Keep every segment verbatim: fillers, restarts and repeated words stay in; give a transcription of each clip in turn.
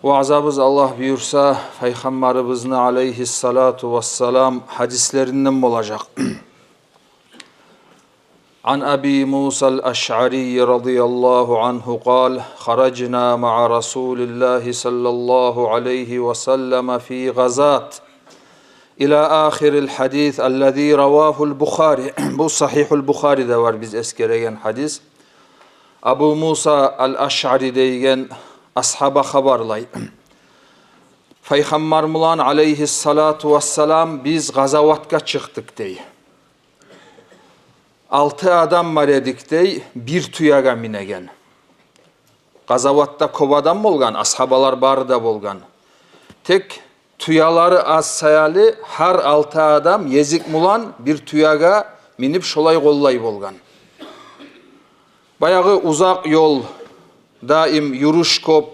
Ваъзабыз, Аллагь буюрса, Пайхаммарыбызны алайгьиссалату вассалам гьадислеринден болажакъ. عن أبي موسى الأشعري رضي الله عنه قال: خرجنا مع رسول الله صلى الله عليه وسلم في غزاة. إلى آخر الحديث الذي رواه البخاري. Бу Сагьигьул Бухариде бар биз эсгереген гьадис. Абу Муса ал-Ашъари деген асгьаба хабарлай. Пайхаммар булан алайгьиссалату вассалам биз къазаватгъа чыкъдыкъ дей. Алты адам бар эдик дей, бир тюеге минеген. Къазаватда кёп адам болгъан, асгьабалар бары да болгъан. Тек тюелери аз саялы гьар алты адам език булан бир тюеге минип шолай къоллай болгъан. Баягъы узакъ ёл, даим юрюш кёп.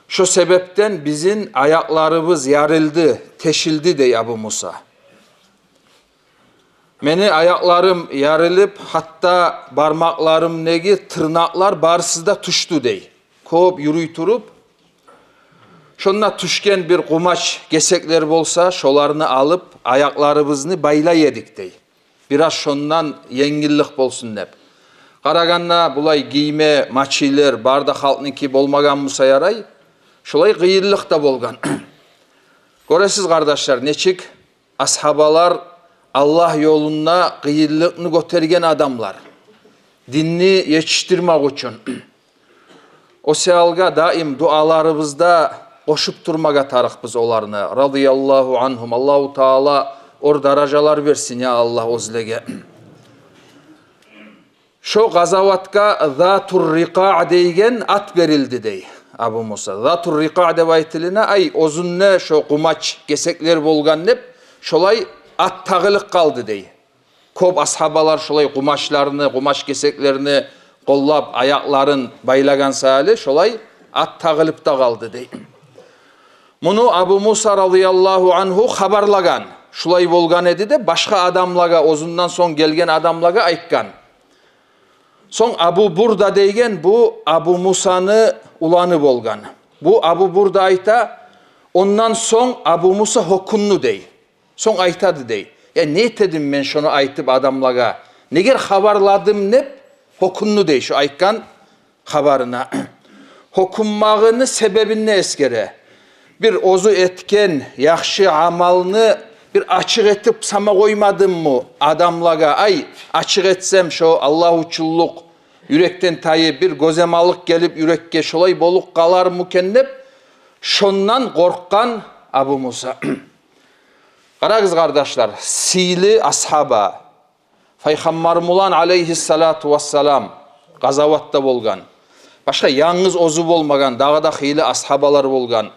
Шо себепден бизин аякъларыбыз ярылды, тешилди дей Абу Муса. Мени аякъларым ярылып, гьатта бармакъларымдагъы тырнакълар барысы да тюшдю дей. Кёп юрюй туруп, шонда тюшген бир къумач гесеклер болса, шоланы алып, аякъларыбызны байлай эдик дей. Бираз шондан енгиллик болсун деп. Къарагъанда, булай гийме, мачийлер бары да халкъныки болмагъан буса ярай, шолай къыйынлыкъ да болгъан. Гёресиз, къардашлар, нечик асгьабалар Аллагь ёлунда къыйынлыкъны гётерген адамлар, динни етишдирмек учун. О саялгъа даим дуаларыбызда къошуп турмагъа тарыкъбыз оланы. Радияллагьу ангьум. Аллагьу Таала оьр даражалар берсин, я Аллагь, оьзлеге. Шо къазаватгъа Затур Рикъаъ дейген ат берилди дей Абу Муса. Затур Рикъаъ деп айтылына, ай, оьзюнде шо къумач гесеклер болгъан деп, шолай ат тагъылып къалды дей. Кёп асгьабалар шолай къумачларыны, къумач гесеклерини къоллап, аякъларын байлагъан саялы, шолай ат тагъылып да къалды дей. Муну Абу Муса радияллагьу ангьу хабарлагъан. Шулай болгъан эди деп, башгъа адамлагъа, оьзюнден сонг гелген адамлагъа айтгъан. Сонг Абу Бурда дейген бу Абу Мусаны уланы болгъан. Бу Абу Бурда айта, ондан сонг Абу Муса гьёкюндю дей. Сонг айтады дей: «Я, не этедим мен шону айтып адамлагъа? Негер хабарладым?» — деп гьёкюндю дей шо айтгъан хабарына. Гьёкюнмагъыны себебин де эсгере. Бир оьзю этген яхшы амалны бир ачыкъ этип сама къоймадыммы адамлагъа? Ай, ачыкъ этсем, шо Аллагь учунлукъ, юрекден тайып, бир гёземаллыкъ гелип юрекге, шолай болуп къалармукен деп, шондан къоркъгъан Абу Муса. Къарагъыз, къардашлар, сыйлы асгьаба, Пайхаммар булан алайгьиссалату вассалам къазаватда болгъан. Башгъа янгыз оьзю болмагъан, дагъы да хыйлы асгьабалар болгъан.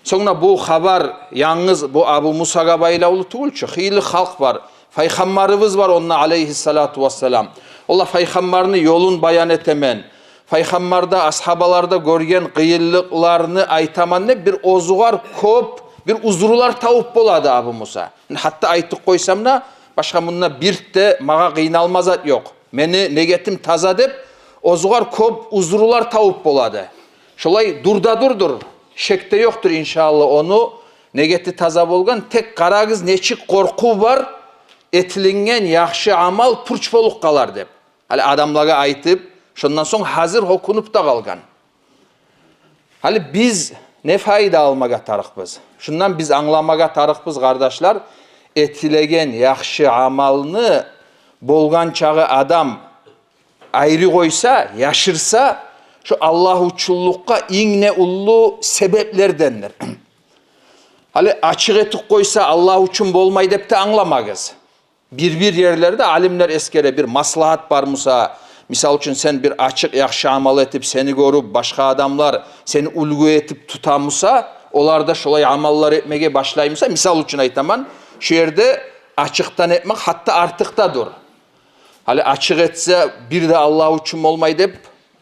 Сонг да бу хабар янгыз бу Абу Мусагъа байлавлу тюгюл чю, хыйлы халкъ бар. Пайхаммарыбыз бар онда, алайгьиссалату вассалам. Олар Пайхаммарны ёлун баян этемен, Пайхаммарда, асгьабаларда гёрген къыйынлыкъларны айтаман деп, бир оьзюгер кёп бир узрулар тавуп болады Абу Муса. Гьатта айтып къойсам да, башгъа мунда бир де магъа къыйналма зат ёкъ. Мени негетим таза деп, оьзюгер кёп узрулар тавуп болады. Шолай дурда дурдур, шек де ёкъдур, иншааллагь, ону негети таза болгъан. Тек къарагъыз, нечик къоркъув бар, этилинген яхшы амал пуч болуп къалар деп. Гьали адамлагъа айтып, шондан сонг гьазир гьёкюнюп де къалгъан. Гьали биз не пайда алмагъа тарыкъбыз? Шундан биз англамагъа тарыкъбыз, къардашлар, этилеген яхшы амалны болгъан чагъы адам айры къойса, яшырса, шо Аллагь учунлукъгъа инг де уллу себеплердендир. Гьали ачыкъ этип къойса, Аллагь учун болмай деп де англамагъыз. Бир-бир ерлерде алимлер эсгере, бир маслагьат бар буса, мисал учун, сен бир ачыкъ яхшы амал этип, сени гёрюп башгъа адамлар, сени уьлгю этип тута буса, олар да шолай амаллар этмеге башлай буса, мисал учун айтаман, шо ерде ачыкъдан этмек гьатта артыкъ да дюр. Гьали ачыкъ этсе, бир де Аллагь учун болмай деп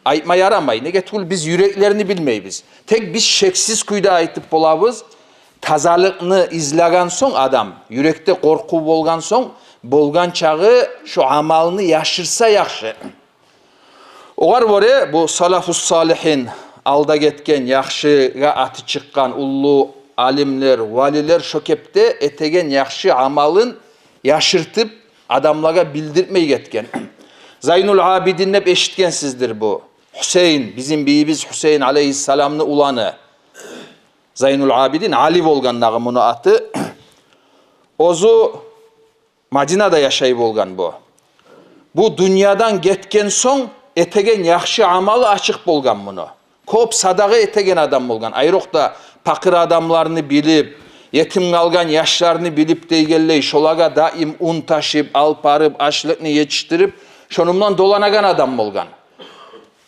айтма ярамай. Неге тюгюл, биз юреклерин билмейбиз. Тек биз шексиз кюйде айтып болабыз, тазалыкъны излеген сонг адам, юрекде къоркъув болгъан сонг, болгъан чагъы шо амалны яшырса яхшы. Огъар гёре бу салафус салихин, алда гетген, яхшыгъа аты чыкъгъан уллу алимлер, валилер шо кепде этеген яхшы амалын яшыртып, адамлагъа билдиртмей гетген. Зайнул Абидин деп эшитгенсиздир бу. Гьусейин, бизин бийибиз Гьусейин алейгьиссаламны уланы. Зайнул Абидин, Али болгъан дагъы муну аты. Оьзю Мадинада яшай болгъан бу. Бу дюньядан гетген сонг этеген яхшы амалы ачыкъ болгъан муну. Кёп садагъа этеген адам болгъан. Айрокъда пакъыр адамланы билип, етим къалгъан яшланы билип дейгенлей, шолагъа даим ун ташып, алып барып, ашлыкъны етишдирип, шону булан доланагъан адам болгъан.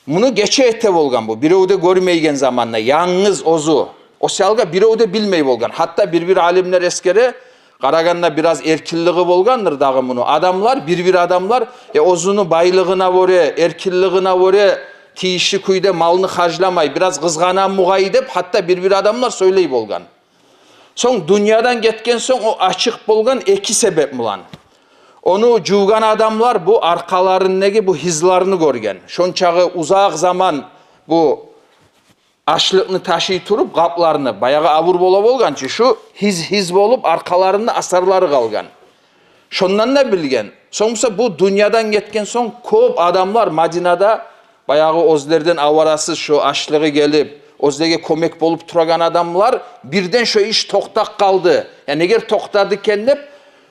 Муну гече эте болгъан бу, бирев де гёрмейген заманда, янгыз оьзю. О саялгъа бирев де билмей болгъан. Гьатта бир-бир алимлер эсгере, къарагъанда бираз эркинлиги болгъандыр дагъы муну. Адамлар, бир-бир адамлар, э, оьзюню байлыгъына гёре, эркинлигине гёре тийишли кюйде малны харжламай, бираз къызгъана бугъай деп, гьатта бир-бир адамлар сёйлей болгъан. Сонг дюньядан гетген сонг о ачыкъ болгъан эки себеп булан. Ону жувгъан адамлар бу аркъаларындагъы бу гьызланы гёрген. Шончакъы узакъ заман бу ашлыкъны ташый туруп къапланы, баягъы авур бола болгъан чы, шу гьыз-гьыз болуп аркъаларында асарлары къалгъан. Шондан да билген. Сонг буса бу дюньядан гетген сонг кёп адамлар Мадинада баягъы оьзлерден аварасыз, шо ашлыгъы гелип, оьзлеге кёмек болуп турагъан адамлар, бирден шо иш токътап къалды. Я неге токътады экен деп,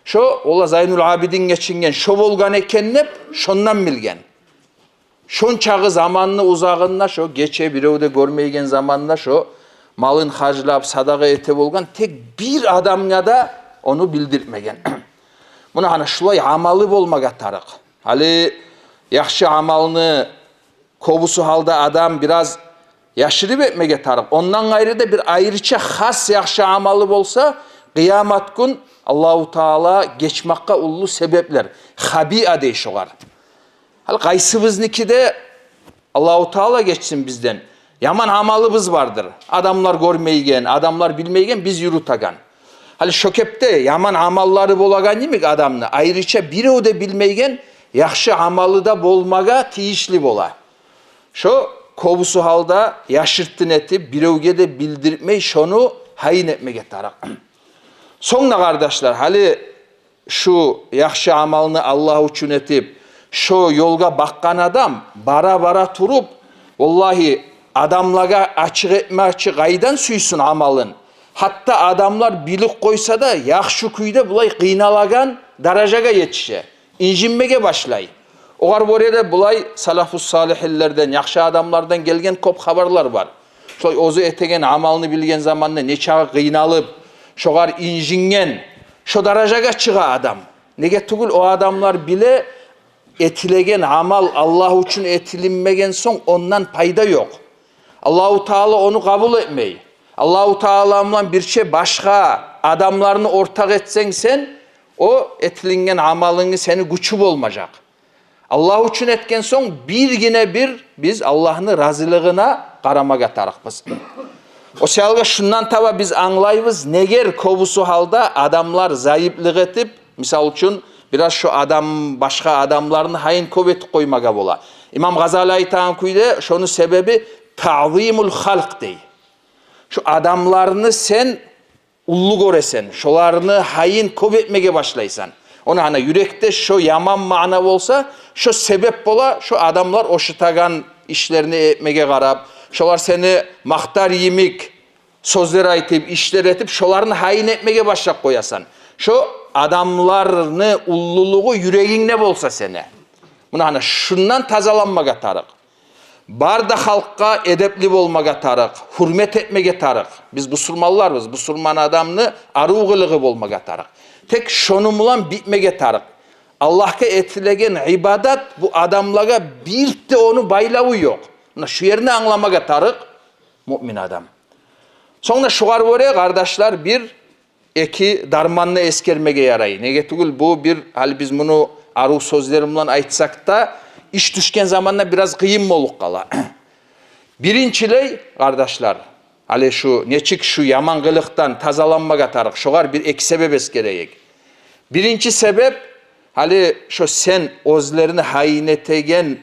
шо ола Зайнул Абидин гечинген, шо болгъан экен деп, шондан билген. Шончакъы заманны узагъында, шо гече бирев де гёрмейген заманда шо малын харжлап, садагъа эте болгъан тек бир адамгъа да ону билдиртмеген. Муна гьана шулай амалы болмагъа тарыкъ. Гьали яхшы амалны кёбюсю гьалда адам бираз яшырып этмеге тарыкъ. Ондан къайры да бир айрыча хас яхшы амалы болса, къыямат гюн Аллагьу Таала гечмакъгъа уллу себеплер. Хабиа дей шогъар. Гьали къайсыбызныки де, Аллагьу Таала гечсин бизден, яман амалыбыз бардыр. Адамлар гёрмейген, адамлар билмейген, биз юрютеген. Гьали шо кепде яман амаллары болагъан йимик адамны, айрыча бирев де билмейген яхшы амалы да болмагъа тийишли бола. Шо кёбюсю гьалда яшыртын этип, биревге де билдиртмей, шону гьайын этмеге тарыкъ. Сонг да, къардашлар, гьали шу яхшы амалны Аллагь учун этип, шо ёлгъа бакъгъан адам бара-бара туруп, валлагьи, адамлагъа ачыкъ этмекчи къайдан сюйсюн амалын. Гьатта адамлар билип къойса да, яхшы кюйде булай къыйналагъан даражагъа етише, инжинмеге башлай. Огъар гёре де булай салафус салигьинлерден, яхшы адамлардан гелген кёп хабарлар бар. Шолай оьзю этеген амалны билген заманда нечакъы къыйналып, шогъар инжинген, шо даражагъа чыгъа адам. Неге тюгюл, о адамлар биле, этилеген амал Аллагь учун этилинмеген сонг, ондан пайда ёкъ. Аллагьу Таала ону къабул этмей. Аллагьу Таала булан бирче башгъа адамланы ортакъ этсенг сен, о этилинген амалынгны сени гючю болмажакъ. Аллагь учун этген сонг, биргине бир биз Аллагьны разилигине къарамагъа тарыкъбыз. О саялгъа шундан таба биз англайбыз, негер кёбюсю гьалда адамлар зайыплыкъ этип, мисал учун, бираз шо адам, башгъа адамланы гьайын кёп этип къоймагъа бола. Имам Гъазали айтагъан кюйде, шону себеби таъзимул халкъ дей. Шо адамланы сен уллу гёресен, шоланы гьайын кёп этмеге башлайсан. Ону гьана юрекде шо яман маъна болса, шо себеп бола, шо адамлар ошатагъан ишлени этмеге къарап, шолар сени макътар йимик сёзлер айтып, ишлер этип, шоланы гьайын этмеге башлап къоясан. Шо адамланы уллулугъу юрегингде болса сени. Муна гьана шундан тазаланмагъа тарыкъ. Бар да халкъгъа эдепли болмагъа тарыкъ, гьюрмет этмеге тарыкъ. Биз бусурманларбыз, бусурман адамны арив къылыгъы болмагъа тарыкъ. Тек шону булан битмеге тарыкъ. Аллагьгъа этилеген ибадат бу адамлагъа бир де ону байлаву ёкъ. Муна шу ерни англамагъа тарыкъ муъмин адам. Сонг да шугъар гёре, къардашлар, бир эки дарманны эсгермеге ярай. Неге тюгюл, бу бир, гьали биз муну арив сёзлер булан айтсакъ да, иш тюшген заманда бираз къыйын болуп къала. Биринчилей, къардашлар, гьали шу нечик шу яман къылыкъдан тазаланмагъа тарыкъ, шугъар бир эки себеп эсгерейик. Биринчи себеп, гьали шо сен оьзлени гьайын этеген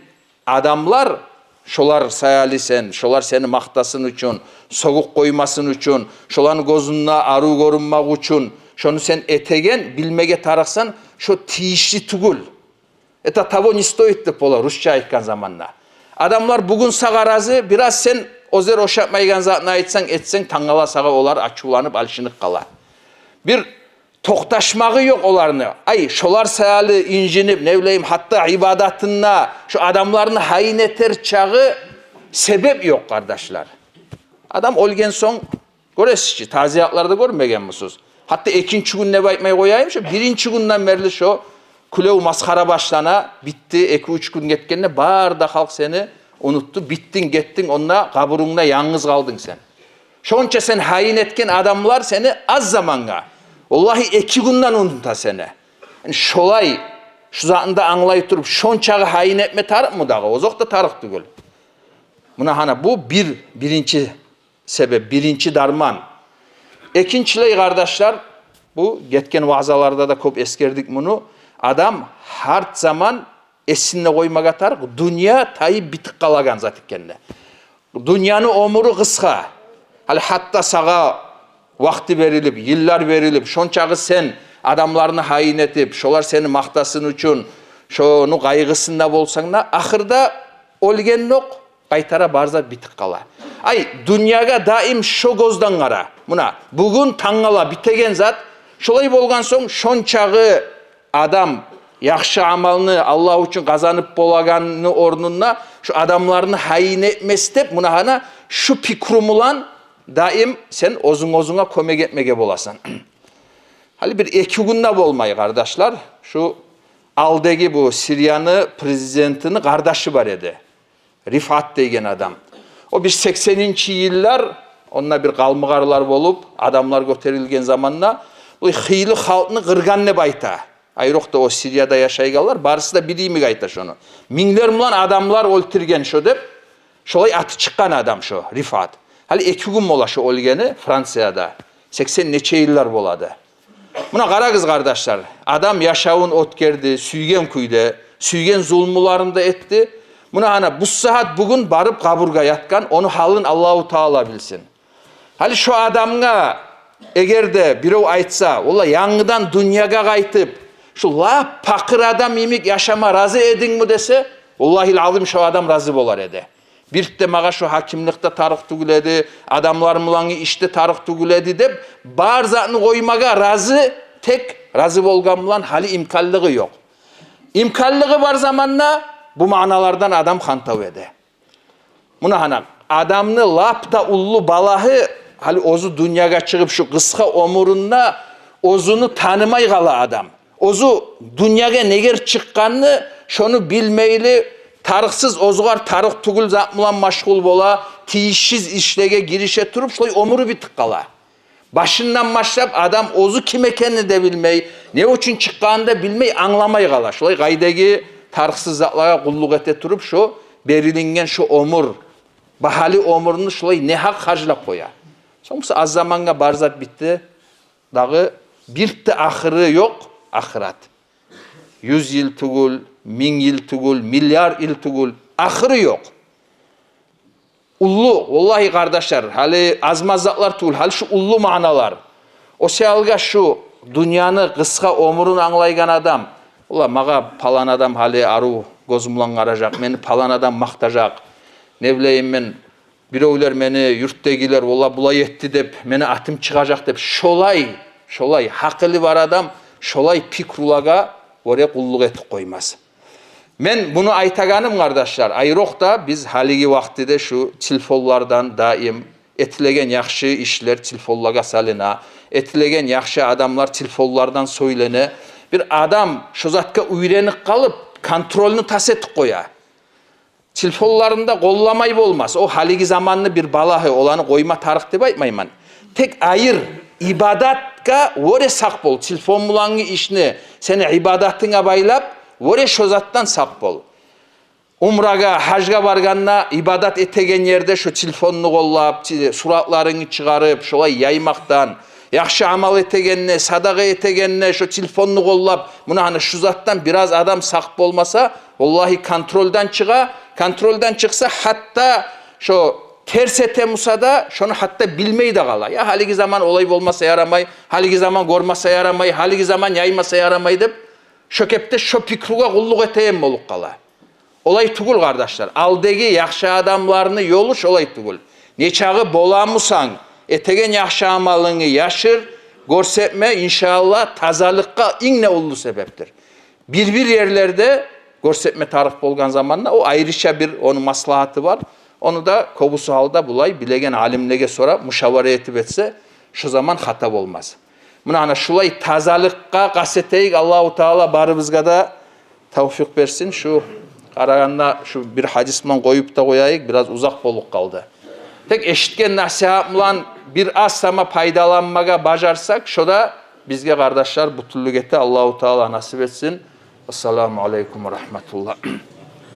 адамлар Шолар саялы сен, шолар сени макътасын учун, согъуп къоймасын учун, шоланы гёзюнде арив гёрюнмек учун, шону сен этеген, билмеге тарыкъсан, шо тийишли тюгюл. Это того не стоит деп бола, русча айтгъан заманда. Адамлар бугюн сагъа рази, бираз сен оьзлер ошатмайгъан затны айтсанг, этсенг, тангала сагъа олар ачувланып, алышынып къала. Бир токъташмагъы ёкъ оланы. Ай, шолар саялы инжинип, не билейим, гьатта ибадатында шо адамланы гьайын этер чагъы себеп ёкъ, къардашлар. Адам оьлген сонг, гёресиз чи, тазиятларда гёрмегенмисиз? Гьатта экинчи гюн деп айтмай къояйым, шо биринчи гюнден берли шо кюлев, масхара башлана, битди, эки-уьч гюн гетгенде бары да халкъ сени унутду, битдинг, гетдинг, онда къабурунгда янгыз къалдынг сен. Шонча сен гьайын этген адамлар сени аз замангъа, валлагьи, эки гюнден унута сени. Яни шолай, шу затны да англай туруп, шончагъы гьайын этме тарыкъмы дагъы? Озокъда, тарыкъ тюгюл. Муна гьана бу бир, биринчи себеп, биринчи дарман. Экинчилей, къардашлар, бу гетген ваъзаларда да кёп эсгердик муну. Адам гьар заман эсинде къоймагъа тарыкъ, дюнья тайып битип къалагъан зат экенни. Дюньяны оьмюрю къысгъа. Гьали гьатта сагъа вакъти берилип, йыллар берилип, шончагъы сен адамланы гьайын этип, шолар сени макътасын учун, шону къайгъысында болсанг да, ахырда оьлгендокъ къайтара бар зат битип къала. Ай, дюньягъа даим шо гёзден къара. Муна бугюн, тангала битеген зат. Шолай болгъан сонг, шончагъы адам яхшы амалны Аллагь учун къазанып болагъанны орнуна, шо адамланы гьайын этмес деп, муна гьана шу пикру булан даим сен оьзюнг оьзюнге кёмек этмеге боласан. Гьали бир-эки гюн де болмай, къардашлар, шу алдагъы бу Сирияны президентини къардашы бар эди, Рифат деген адам. О бир сексенинчи йыллар, онда бир къалмагъарлар болуп, адамлар гётерилген заманда, о хыйлы халкъны къыргъан деп айта. Айрокъда о Сирияда яшайгъанлар барысы да биле йимик айта шону. Минглер булан адамлар оьлтюрген шо деп, шолай аты чыкъгъан адам шо Рифат. Гьали эки гюн бола шо оьлгени Францияда. Сексен нече йыллар болады. Муна къарагъыз, къардашлар, адам яшавун оьтгерди, сюйген кюйде, сюйген зулмуларын да этди. Муна гьана бу сагьат, бугюн барып къабургъа ятгъан, ону гьалын Аллагьу Таала билсин. Гьали шо адамгъа эгер де бирев айтса: «Валлагь, янгыдан дюньягъа къайтып, шу лап пакъыр адам йимик яшама рази эдингми?» — десе, валлагьил азим, шо адам рази болар эди. Бирт де магъа шо гьакимлик де тарыкъ тюгюл эди, адамлар булангъы иш де тарыкъ тюгюл эди деп, бар затны къоймагъа рази, тек рази болгъан булан гьали имканлыгъы ёкъ. Имканлыгъы бар заманда бу маъналардан адам хантав эди. Муна гьана адамны лап да уллу балагьы, гьали оьзю дюньягъа чыгъып, шу къысгъа оьмюрюнде оьзюню танымай къала адам. Оьзю дюньягъа негер чыкъгъанны шону билмейли, тарыкъсыз, оьзюгер тарыкъ тюгюл зат булан машгъул бола, тийишсиз ишлеге гирише туруп, шолай оьмюрю битип къала. Башындан башлап адам оьзю ким экенни де билмей, не учун чыкъгъанын да билмей, англамай къала. Шолай къайдагъы тарыкъсыз затлагъа къуллукъ эте туруп, шо берилинген шо оьмюр, багьалы оьмюрню шолай негьакъ харжлап къоя. Сонг буса аз замангъа бар зат битди. Дагъы бирт де ахыры ёкъ ахырат. Юз йыл тюгюл, минг йыл тюгюл, миллиард йыл тюгюл, ахыры ёкъ. Уллу, валлагьи, къардашлар, гьали аз-маз затлар тюгюл, гьали шу уллу маъналар. О саялгъа шу дюньяны къысгъа оьмюрюн англайгъан адам: «Валлагь, магъа палан адам гьали арив гёз булан къаражакъ, мени палан адам макътажакъ, не билейим мен, биревлер мени, юртдагъылар, валлагь, булай этди деп, мени атым чыгъажакъ», — деп, шолай, шолай гьакъылы бар адам шолай пикрулагъа гёре къуллукъ этип къоймас. Мен муну айтагъаным, къардашлар, айрокъда биз гьалиги вакътиде шу телефонлардан даим этилеген яхшы ишлер телефонлагъа салына, этилеген яхшы адамлар телефонлардан сёйлене. Бир адам шо затгъа уьйренип къалып, контрольну тас этип къоя. Телефонларын да къолламай болмас. О гьалиги заманны бир балагьы, оланы къойма тарыкъ деп айтмайман. Тек айыр, ибадатгъа гёре сакъ бол. Телефон булангъы ишни сени ибадатынга байлап, гёре шо затдан сакъ бол. Умрагъа, гьажгъа баргъанда, ибадат этеген ерде шо телефонну къоллап, те-, суратларынгны чыгъарып, шолай яймакъдан, яхшы амал этегенде, садагъа этегенде шо телефонну къоллап, муна гьана шу затдан бираз адам сакъ болмаса, валлагьи, контрольдан чыгъа, Контрольдан чыкъса, гьатта шо терс эте буса да, шону гьатта билмей де къала. Я гьалиги заман олай болмаса ярамай, гьалиги заман гёрмесе ярамай, гьалиги заман яймаса ярамай деп, шо кепде шо пикругъа къуллукъ этеген болуп къала. Олай тюгюл, къардашлар. Алдагъы яхшы адамланы ёлу шолай тюгюл. Нечакъы бола бусанг, этеген яхшы амалынгны яшыр, гёрсетме, иншааллагь, тазалыкъгъа инг де уллу себепдир. Бир-бир ерлерде гёрсетме тарыкъ болгъан заманда, о айрыча бир ону маслагьаты бар. Ону да кёбюсю гьалда булай билеген алимлеге сорап, мушавара этип этсе, шо заман хата болмас. Муна, ана шулай тазалыкъгъа къаст этейик. Аллагьу Таала барыбызгъа да тавфикъ берсин. Шу къарагъанда шу бир гьадис булан къоюп да къояйыкъ, бираз узакъ болуп къалды. Тек эшитген насигьат булан бир аз сама пайдаланмагъа бажарсакъ, шо да бизге, къардашлар, бютюнлюк эте. Аллагьу Таала насип этсин. Ассаламу алейкум ва рагьматуллагь.